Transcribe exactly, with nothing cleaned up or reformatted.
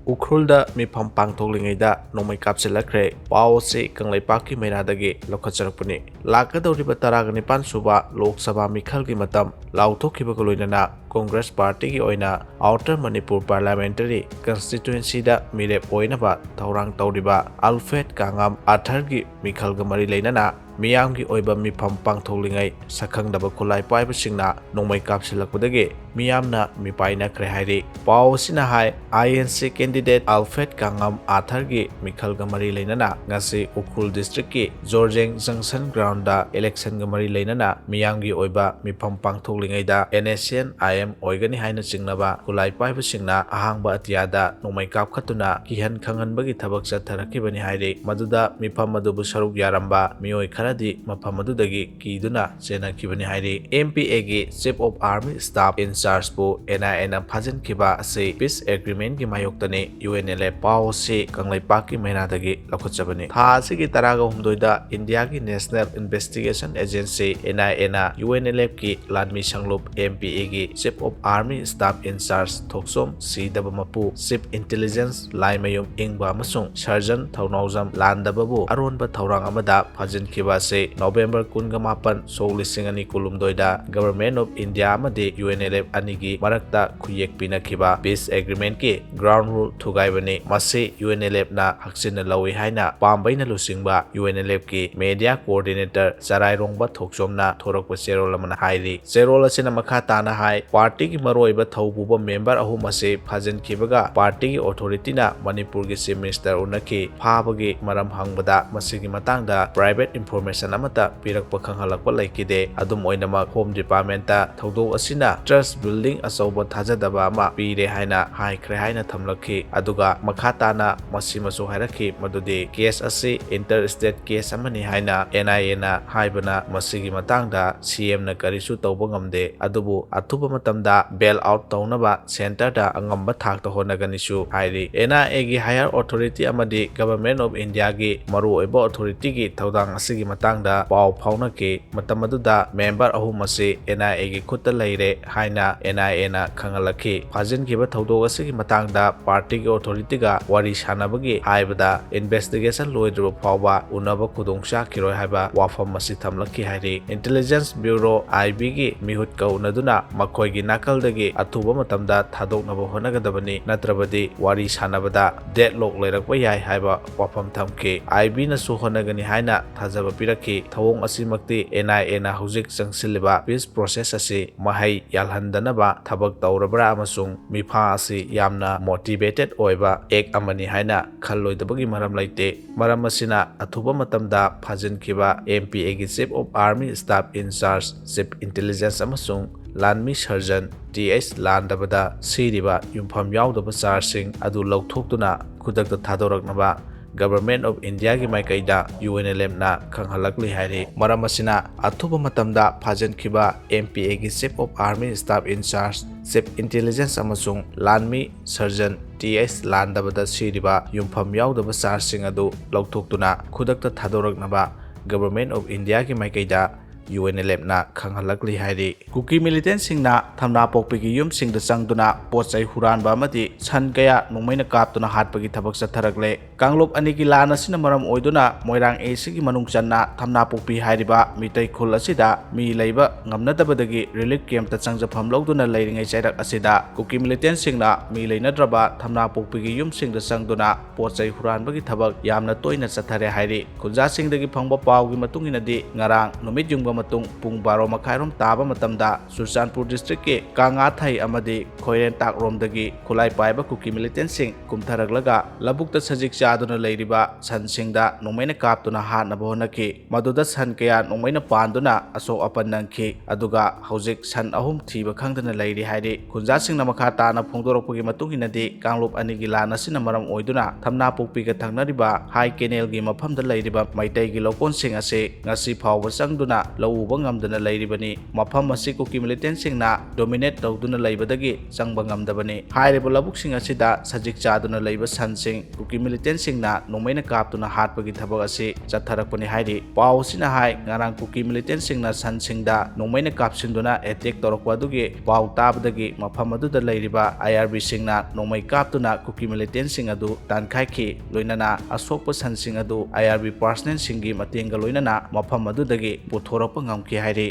ꯎꯈ꯭ꯔꯨꯜꯗ ꯃꯤꯐꯝ ꯄꯥꯡꯊꯣꯛꯂꯤꯉꯩꯗ ꯅꯣꯡꯃꯩ ꯀꯥꯞꯁꯤꯜꯂꯛꯈ꯭ꯔꯦ꯫ ꯄꯥꯎ ꯑꯁꯤ ꯀꯪꯂꯩꯄꯥꯛꯀꯤ ꯃꯩꯔꯥꯗꯒꯤ ꯂꯧꯈꯠꯆꯔꯛꯄꯅꯤ꯫ ꯂꯥꯛꯀꯗꯧꯔꯤꯕ ꯇꯔꯥꯒ ꯅꯤꯄꯥꯟ ꯁꯨꯕ ꯂꯣꯛ ꯁꯚꯥ ꯃꯤꯈꯜꯒꯤ ꯃꯇꯝ ꯂꯥꯎꯊꯣꯛꯈꯤꯕꯒ ꯂꯣꯏꯅꯅ ꯀꯣꯡꯒ꯭ꯔꯦꯁ ꯄꯥꯔꯇꯤꯒꯤ ꯑꯣꯏꯅ ꯑꯥꯎꯇꯔ ꯃꯅꯤꯄꯨꯔ ꯄꯥꯔꯂꯤꯌꯥꯃꯦꯟꯇꯔꯤ ꯀꯟꯁꯇꯤꯇ꯭ꯋꯦꯟꯁꯤꯗ ꯃꯤꯔꯦꯞ ꯑꯣꯏꯅꯕ ꯊꯧꯔꯥꯡ ꯇꯧꯔꯤꯕ ꯑꯜꯐ꯭ꯔꯦꯗ ꯀꯥꯉꯝ ꯑꯥꯊꯔꯒꯤ ꯃꯤꯈꯜꯒ ꯃꯔꯤ ꯂꯩꯅꯅ ꯃꯤꯌꯥꯝꯒꯤ ꯑꯣꯏꯕ ꯃꯤꯐꯝ ꯄꯥꯡꯊꯣꯛꯂꯤꯉꯩ ꯁꯛꯈꯪꯗꯕ ꯈꯨꯠꯂꯥꯏ ꯄꯥꯏꯕꯁꯤꯡꯅ ꯅꯣꯡꯃꯩ ꯀꯥꯞꯁꯤꯜꯂꯛꯄꯗꯒꯤ ꯃꯤꯌꯥꯝꯅ ꯃꯤꯄꯥꯏꯅꯈ꯭ꯔꯦ ꯍꯥꯏꯔꯤ꯫ ꯄꯥꯎ ꯑꯁꯤꯅ ꯍꯥꯏ, ꯑꯥꯏ ꯑꯦꯟ ꯁꯤ ꯀꯦꯟꯗꯤꯗꯦꯠ ꯑꯜꯐ꯭ꯔꯦꯗ ꯀꯥꯉꯝ ꯑꯥꯊꯔꯒꯤ ꯃꯤꯈꯜꯒ ꯃꯔꯤ ꯂꯩꯅꯅ ꯉꯁꯤ ꯎꯈ꯭ꯔꯨꯜ ꯗꯤꯁꯇ꯭ꯔꯤꯛꯀꯤ ꯖꯣꯔꯖꯦꯡ ꯖꯪꯁꯟ ꯒ꯭ꯔꯥꯎꯟꯗ ꯏꯂꯦꯛꯁꯟꯒ ꯃꯔꯤ ꯂꯩꯅꯅ ꯃꯤꯌꯥꯝꯒꯤ ꯑꯣꯏꯕ ꯃꯤꯐꯝ ꯄꯥꯡꯊꯣꯛꯂꯤꯉꯩꯗ N S N I M ꯑꯣꯏꯒꯅꯤ ꯍꯥꯏꯅ ꯆꯤꯡꯅꯕ ꯈꯨꯠꯂꯥꯏ ꯄꯥꯏꯕꯁꯤꯡꯅ ꯑꯍꯥꯡꯕ ꯑꯇꯤꯌꯥꯗ ꯅꯣꯡꯃꯩ ꯀꯥꯞꯈꯠꯇꯨꯅ ꯀꯤꯍꯟ ꯈꯪꯍꯟꯕꯒꯤ ꯊꯕꯛ ꯆꯠꯊꯔꯛꯈꯤꯕꯅꯤ ꯍꯥꯏꯔꯤ꯫ ꯃꯗꯨꯗ ꯃꯤꯐꯝ ꯑꯗꯨꯕꯨ ꯁꯔꯨꯛ ꯌꯥꯔꯝꯕ ꯃꯤꯑꯣꯏ ꯈꯔꯗꯤ ꯃꯐꯝ ꯑꯗꯨꯗꯒꯤ ꯀꯤꯗꯨꯅ ꯆꯦꯟꯅꯈꯤꯕꯅꯤ ꯍꯥꯏꯔꯤ꯫ ꯑꯦꯝ ꯄꯤ ꯑꯦꯒꯤ Chief of Army Staff in Chargeꯕꯨ ꯑꯦꯟ ꯑꯥꯏ ꯑꯦꯅ ꯐꯥꯖꯤꯟꯈꯤꯕ ꯑꯁꯤ peace agreementꯀꯤ ꯃꯥꯌꯣꯛꯇꯅꯤ, ꯌꯨ ꯑꯦꯟ ꯑꯦꯜ ꯑꯦꯐ꯫ ꯄꯥꯎ ꯑꯁꯤ ꯀꯪꯂꯩꯄꯥꯛꯀꯤ ꯃꯩꯔꯥꯗꯒꯤ ꯂꯧꯈꯠꯆꯕꯅꯤ꯫ ꯊꯥ ꯑꯁꯤꯒꯤ ꯇꯔꯥꯒ ꯍꯨꯝꯗꯣꯏꯗ ꯏꯟꯗꯤꯌꯥꯒꯤ National Investigation Agency, and I ꯑꯦꯅ, ꯌꯨ ꯑꯦꯟ ꯑꯦꯜ ꯑꯦꯐꯀꯤ ꯂꯥꯟꯃꯤ ꯁꯪꯂꯨꯞ ꯑꯦꯝ ꯄꯤ ꯑꯦꯒꯤ Chief of Army Staff in Charge ꯊꯣꯛꯆꯣꯝ ꯁꯤꯗꯕ ꯃꯄꯨ, Chief Intelligence ꯂꯥꯏꯃꯌꯨꯝ ꯏꯪꯕ ꯑꯃꯁꯨꯡ Surgeon ꯊꯧꯅꯥꯎꯖꯝ ꯂꯥꯟꯗꯕꯕꯨ ꯑꯔꯣꯟꯕ ꯊꯧꯔꯥꯡ ꯑꯃꯗ ꯐꯥꯖꯤꯟꯈꯤꯕ ꯑꯁꯤ ꯅꯣꯕꯦꯝꯕꯔ ꯀꯨꯟꯒ ꯃꯥꯄꯟ, ꯁꯣꯛ ꯂꯤꯁꯤꯡ ꯑꯅꯤ ꯀꯨꯟꯍꯨꯝꯗꯣꯏꯗ Government of India ꯑꯃꯗꯤ ꯌꯨ ꯑꯦꯟ ꯑꯦꯜ ꯑꯦꯐ ꯑꯅꯤꯒꯤ ꯃꯔꯛꯇ ꯈꯨꯌꯦꯛ ꯄꯤꯅꯈꯤꯕ peace agreementꯀꯤ ground rule ꯊꯨꯒꯥꯏꯕꯅꯤ꯫ ꯃꯁꯤ ꯌꯨ ꯑꯦꯟ ꯑꯦꯜ ꯑꯦꯐꯅ ꯍꯛꯆꯤꯟꯅ ꯂꯧꯏ ꯍꯥꯏꯅ ꯄꯥꯝꯕꯩꯅ ꯂꯨꯆꯤꯡꯕ ꯌꯨ ꯑꯦꯟ ꯑꯦꯜ ꯑꯦꯐꯀꯤ media coordinator ꯆꯔꯥꯏꯔꯣꯡꯕ ꯊꯣꯛꯆꯣꯝꯅ ꯊꯣꯔꯛꯄ ꯆꯦꯔꯣꯜ ꯑꯃꯅ ꯍꯥꯏꯔꯤ꯫ ꯆꯦꯔꯣꯜ ꯑꯁꯤꯅ ꯃꯈꯥ ꯇꯥꯅ ꯍꯥꯏ, ꯄꯥꯔꯇꯤꯒꯤ ꯃꯔꯨꯑꯣꯏꯕ ꯊꯧꯄꯨꯕ member ꯑꯍꯨꯝ ꯑꯁꯤ ꯐꯥꯖꯤꯟꯈꯤꯕꯒ ꯄꯥꯔꯇꯤꯒꯤ authorityꯅ ꯃꯅꯤꯄꯨꯔꯒꯤ Chief Minister ꯎꯅꯈꯤ꯫ ꯐꯥꯕꯒꯤ ꯃꯔꯝ ꯍꯪꯕꯗ ꯃꯁꯤꯒꯤ ꯃꯇꯥꯡꯗ private information ꯑꯃꯠꯇ ꯄꯤꯔꯛꯄ ꯈꯪꯍꯜꯂꯛꯄ ꯂꯩꯈꯤꯗꯦ꯫ ꯑꯗꯨꯝ ꯑꯣꯏꯅꯃꯛ, Home Departmentꯇ ꯊꯧꯗꯣꯛ ꯑꯁꯤꯅ trust building ꯑꯆꯧꯕ ꯊꯥꯖꯗꯕ ꯑꯃ ꯄꯤꯔꯦ ꯍꯥꯏꯅ ꯍꯥꯏꯈ꯭ꯔꯦ ꯍꯥꯏꯅ ꯊꯝꯂꯛꯈꯤ꯫ ꯑꯗꯨꯒ ꯃꯈꯥ ꯇꯥꯅ ꯃꯁꯤꯃꯁꯨ ꯍꯥꯏꯔꯛꯈꯤ ꯃꯗꯨꯗꯤ case ꯑꯁꯤ inter state case ꯑꯃꯅꯤ ꯍꯥꯏꯅ ꯑꯦꯟ ꯑꯥꯏ ꯑꯦꯅ ꯍꯥꯏꯕꯅ ꯃꯁꯤꯒꯤ ꯃꯇꯥꯡꯗ ꯁꯤ ꯑꯦꯝꯅ ꯀꯔꯤꯁꯨ ꯇꯧꯕ ꯉꯝꯗꯦ꯫ ꯑꯗꯨꯕꯨ ꯑꯊꯨꯕ ꯃꯇꯝ ꯃꯇꯝꯗ bail out ꯇꯧꯅꯕ centreꯗ ꯑꯉꯝꯕ ꯊꯥꯛꯇ ꯍꯣꯠꯅꯒꯅꯤꯁꯨ ꯍꯥꯏꯔꯤ꯫ NIAꯒꯤ higher authority ꯑꯃꯗꯤ Government of Indiaꯒꯤ ꯃꯔꯨꯑꯣꯏꯕ authorityꯒꯤ ꯊꯧꯗꯥꯡ ꯑꯁꯤꯒꯤ ꯃꯇꯥꯡꯗ ꯄꯥꯎ ꯐꯥꯎꯅꯈꯤ꯫ ꯃꯇꯝ ꯑꯗꯨꯗ member ꯑꯍꯨꯝ ꯑꯁꯤ NIAꯒꯤ ꯈꯨꯠꯇ ꯂꯩꯔꯦ ꯍꯥꯏꯅ NIAꯅ ꯈꯪꯍꯜꯂꯛꯈꯤ꯫ ꯐꯥꯖꯤꯟꯈꯤꯕ ꯊꯧꯗꯣꯛ ꯑꯁꯤꯒꯤ ꯃꯇꯥꯡꯗ partyꯒꯤ authorityꯒ ꯋꯥꯔꯤ ꯁꯥꯟꯅꯕꯒꯤ ꯍꯥꯏꯕꯗ investigation ꯂꯣꯏꯗ꯭ꯔꯤꯕ ꯐꯥꯎꯕ ꯎꯅꯕ ꯈꯨꯗꯣꯡ ꯆꯥꯈꯤꯔꯣꯏ ꯍꯥꯏꯕ ꯋꯥꯐꯝ ꯑꯁꯤ ꯊꯝꯂꯛꯈꯤ ꯍꯥꯏꯔꯤ꯫ Intelligence Bureau, IBꯒꯤ ꯃꯤꯍꯨꯠꯀ ꯎꯅꯗꯨꯅ ꯃꯈꯣꯏꯒꯤ ꯅꯥꯀꯜꯗꯒꯤ ꯑꯊꯨꯕ ꯃꯇꯝꯗ ꯊꯥꯗꯣꯛꯅꯕ ꯍꯣꯠꯅꯒꯗꯕꯅꯤ, ꯅꯠꯇ꯭ꯔꯕꯗꯤ ꯋꯥꯔꯤ ꯁꯥꯟꯅꯕꯗ deadlock ꯂꯩꯔꯛꯄ ꯌꯥꯏ ꯍꯥꯏꯕ ꯋꯥꯐꯝ ꯊꯝꯈꯤ꯫ IBꯅꯁꯨ ꯍꯣꯠꯅꯒꯅꯤ ꯍꯥꯏꯅ ꯊꯥꯖꯕ ꯄꯤꯔꯛꯈꯤ꯫ ꯊꯧꯑꯣꯡ ꯑꯁꯤꯃꯛꯇꯤ NIAꯅ ꯍꯧꯖꯤꯛ ꯆꯪꯁꯤꯜꯂꯤꯕ peace process ꯑꯁꯤ ꯃꯍꯩ ꯌꯥꯜꯍꯟꯗꯅꯕ ꯊꯕꯛ ꯇꯧꯔꯕ꯭ꯔꯥ ꯑꯃꯁꯨꯡ ꯃꯤꯐꯥ ꯑꯁꯤ ꯌꯥꯝꯅ motivated ꯑꯣꯏꯕ act ꯑꯃꯅꯤ ꯍꯥꯏꯅ ꯈꯜꯂꯣꯏꯗꯕꯒꯤ ꯃꯔꯝ ꯂꯩꯇꯦ꯫ ꯃꯔꯝ ꯑꯁꯤꯅ, ꯑꯊꯨꯕ ꯃꯇꯝꯗ ꯐꯥꯖꯤꯟꯈꯤꯕ MPAꯒꯤ Chief of Army Staff in Charge, Chief Intelligence ꯑꯃꯁꯨꯡ ꯂꯥꯟꯃꯤ surgeon ꯇꯤ ꯑꯩꯆ ꯂꯥꯟꯗꯕꯗ ꯁꯤꯔꯤꯕ ꯌꯨꯝꯐꯝ ꯌꯥꯎꯗꯕ chargeꯁꯤꯡ ꯑꯗꯨ ꯂꯧꯊꯣꯛꯇꯨꯅ ꯈꯨꯗꯛꯇ ꯊꯥꯗꯣꯔꯛꯅꯕ Government of Indiaꯒꯤ ꯃꯥꯏꯀꯩꯗ UNLFꯅ ꯈꯪꯍꯜꯂꯛꯂꯤ ꯍꯥꯏꯔꯤ꯫ ꯃꯔꯝ ꯑꯁꯤꯅ, ꯑꯊꯨꯕ ꯃꯇꯝꯗ ꯐꯥꯖꯤꯟꯈꯤꯕ MPAꯒꯤ Chief of Army Staff in Charge, Chief Intelligence ꯑꯃꯁꯨꯡ ꯂꯥꯟꯃꯤ surgeon ꯇꯤ ꯑꯩꯆ ꯂꯥꯟꯗꯕꯗ ꯁꯤꯔꯤꯕ ꯌꯨꯝꯐꯝ ꯌꯥꯎꯗꯕ chargeꯁꯤꯡ ꯑꯗꯨ ꯂꯧꯊꯣꯛꯇꯨꯅ ꯈꯨꯗꯛꯇ ꯊꯥꯗꯣꯔꯛꯅꯕ Government of Indiaꯒꯤ ꯃꯥꯏꯀꯩꯗ UNLFꯅ ꯈꯪꯍꯜꯂꯛꯂꯤ ꯍꯥꯏꯔꯤ꯫ ꯀꯨꯀꯤ militantꯁꯤꯡꯅ ꯊꯝꯅꯥꯄꯣꯛꯄꯤꯒꯤ ꯌꯨꯝꯁꯤꯡꯗ ꯆꯪꯗꯨꯅ ꯄꯣꯠ ꯆꯩ ꯍꯨꯔꯥꯟꯕ ꯑꯃꯗꯤ ꯁꯟ ꯀꯌꯥ ꯅꯣꯡꯃꯩꯅ ꯀꯥꯞꯇꯨꯅ ꯍꯥꯠꯄꯒꯤ ꯊꯕꯛ ꯆꯠꯊꯔꯛꯂꯦ꯫ ꯀꯥꯡꯂꯨꯞ ꯑꯅꯤꯒꯤ ꯂꯥꯟ ꯑꯁꯤꯅ ꯃꯔꯝ ꯑꯣꯏꯗꯨꯅ ꯃꯣꯏꯔꯥꯡ Aꯁꯤꯒꯤ ꯃꯅꯨꯡ ꯆꯟꯅ ꯊꯝꯅꯥꯄꯣꯛꯄꯤ ꯍꯥꯏꯔꯤꯕ ꯃꯤꯇꯩ ꯈꯨꯜ ꯑꯁꯤꯗ ꯃꯤ ꯂꯩꯕ ꯉꯝꯅꯗꯕꯗꯒꯤ relief campꯇ ꯆꯪꯖꯐꯝ ꯂꯧꯗꯨꯅ ꯂꯩꯔꯤꯉꯩ ꯆꯩꯔꯛ ꯑꯁꯤꯗ ꯀꯨꯀꯤ militantꯁꯤꯡꯅ ꯃꯤ ꯂꯩꯅꯗ꯭ꯔꯕ ꯊꯝꯅꯥꯄꯣꯛꯄꯤꯒꯤ ꯌꯨꯝꯁꯤꯡꯗ ꯆꯪꯗꯨꯅ ꯄꯣꯠ ꯆꯩ ꯍꯨꯔꯥꯟꯕꯒꯤ ꯊꯕꯛ ꯌꯥꯝꯅ ꯇꯣꯏꯅ ꯆꯠꯊꯔꯦ ꯍꯥꯏꯔꯤ꯫ ꯈꯨꯟꯖꯥꯁꯤꯡꯗꯒꯤ ꯐꯪꯕ ꯄꯥꯎꯒꯤ ꯃꯇꯨꯡ ꯏꯟꯅꯗꯤ, ꯉꯔꯥꯡ ꯅꯨꯃꯤꯠ ꯌꯨꯡꯕ ꯃꯇꯨꯡ ꯄꯨꯡ ꯕꯥꯔꯣ ꯃꯈꯥꯏꯔꯣꯝ ꯇꯥꯕ ꯃꯇꯝꯗ ꯆꯨꯔꯆꯥꯟꯄꯨꯔ districtꯀꯤ ꯀꯥꯉꯥꯊꯩ ꯑꯃꯗꯤ ꯈꯣꯏꯔꯦꯟꯇꯥꯛꯔꯣꯝꯗꯒꯤ ꯈꯨꯠꯂꯥꯏ ꯄꯥꯏꯕ ꯀꯨꯀꯤ militantꯁꯤꯡ ꯀꯨꯝꯊꯔꯛꯂꯒ ꯂꯧꯕꯨꯛꯇ ꯁꯖꯤꯛ ꯆꯥꯗꯨꯅ ꯂꯩꯔꯤꯕ ꯁꯟꯁꯤꯡꯗ ꯅꯣꯡꯃꯩꯅ ꯀꯥꯞꯇꯨꯅ ꯍꯥꯠꯅꯕ ꯍꯣꯠꯅꯈꯤ꯫ ꯃꯗꯨꯗ ꯁꯟ ꯀꯌꯥ ꯅꯣꯡꯃꯩꯅ ꯄꯥꯟꯗꯨꯅ ꯑꯁꯣꯛ ꯑꯄꯟ ꯅꯪꯈꯤ꯫ ꯑꯗꯨꯒ ꯍꯧꯖꯤꯛ ꯁꯟ ꯑꯍꯨꯝ ꯊꯤꯕ ꯈꯪꯗꯅ ꯂꯩꯔꯤ ꯍꯥꯏꯔꯤ꯫ ꯈꯨꯟꯖꯥꯁꯤꯡꯅ ꯃꯈꯥ ꯇꯥꯅ ꯐꯣꯡꯗꯣꯔꯛꯄꯒꯤ ꯃꯇꯨꯡ ꯏꯟꯅꯗꯤ, ꯀꯥꯡꯂꯨꯞ ꯑꯅꯤꯒꯤ ꯂꯥꯟ ꯑꯁꯤꯅ ꯃꯔꯝ ꯑꯣꯏꯗꯨꯅ ꯊꯝꯅꯥꯄꯣꯛꯄꯤꯒ ꯊꯪꯅꯔꯤꯕ ꯍꯥꯏ ꯀꯦꯅꯦꯜꯒꯤ ꯃꯐꯝꯗ ꯂꯩꯔꯤꯕ ꯃꯩꯇꯩꯒꯤ ꯂꯧꯀꯣꯟꯁꯤꯡ ꯑꯁꯤ ꯉꯁꯤ ꯐꯥꯎꯕ ꯆꯪꯗꯨꯅ ꯂꯧ ꯎꯕ ꯉꯝꯗꯅ ꯂꯩꯔꯤꯕꯅꯤ꯫ ꯃꯐꯝ ꯑꯁꯤ ꯀꯨꯀꯤ ꯃꯤꯂꯤꯇꯦꯟꯁꯤꯡꯅ ꯗꯣꯃꯤꯅꯦꯠ ꯇꯧꯗꯨꯅ ꯂꯩꯕꯗꯒꯤ ꯆꯪꯕ ꯉꯝꯗꯕꯅꯤ꯫ ꯍꯥꯏꯔꯤꯕ ꯂꯧꯕꯨꯛꯁꯤꯡ ꯑꯁꯤꯗ ꯁꯖꯤꯛ ꯆꯥꯗꯨꯅ ꯂꯩꯕ ꯁꯟꯁꯤꯡ ꯀꯨꯀꯤ ꯃꯤꯂꯤꯇꯦꯟꯁꯤꯡꯅ ꯅꯣꯡꯃꯩꯅ ꯀꯥꯞꯇꯨꯅ ꯍꯥꯠꯄꯒꯤ ꯊꯕꯛ ꯑꯁꯤ ꯆꯠꯊꯔꯛꯄꯅꯤ ꯍꯥꯏꯔꯤ꯫ ꯄꯥꯎ ꯑꯁꯤꯅ ꯍꯥꯏ, ꯉꯔꯥꯡ ꯀꯨꯀꯤ ꯃꯤꯂꯤꯇꯦꯟꯁꯤꯡꯅ ꯁꯟꯁꯤꯡꯗ ꯅꯣꯡꯃꯩꯅ ꯀꯥꯞꯁꯤꯟꯗꯨꯅ ꯑꯦꯇꯦꯛ ꯇꯧꯔꯛꯄ ꯑꯗꯨꯒꯤ ꯄꯥꯎ ꯇꯥꯕꯗꯒꯤ ꯃꯐꯝ ꯑꯗꯨꯗ ꯂꯩꯔꯤꯕ ꯑꯥꯏ ꯑꯥꯔ ꯕꯤꯁꯤꯡꯅ ꯅꯣꯡꯃꯩ ꯀꯥꯞꯇꯨꯅ ꯀꯨꯀꯤ ꯃꯤꯂꯤꯇꯦꯟꯁꯤꯡ ꯑꯗꯨ ꯇꯥꯟꯈꯥꯏꯈꯤ꯫ ꯂꯣꯏꯅꯅ ꯑꯁꯣꯛꯄ ꯁꯟꯁꯤꯡ ꯑꯗꯨ ꯑꯥꯏ ꯑꯥꯔ ꯕꯤ ꯄꯥꯔꯁꯅꯦꯜꯁꯤꯡꯒꯤ ꯃꯇꯦꯡꯒ ꯂꯣꯏꯅꯅ ꯃꯐꯝ ꯑꯗꯨꯗꯒꯤ ꯄꯨꯊꯣꯔꯛꯄ ꯉꯝꯈꯤ ꯍꯥꯏꯔꯤ꯫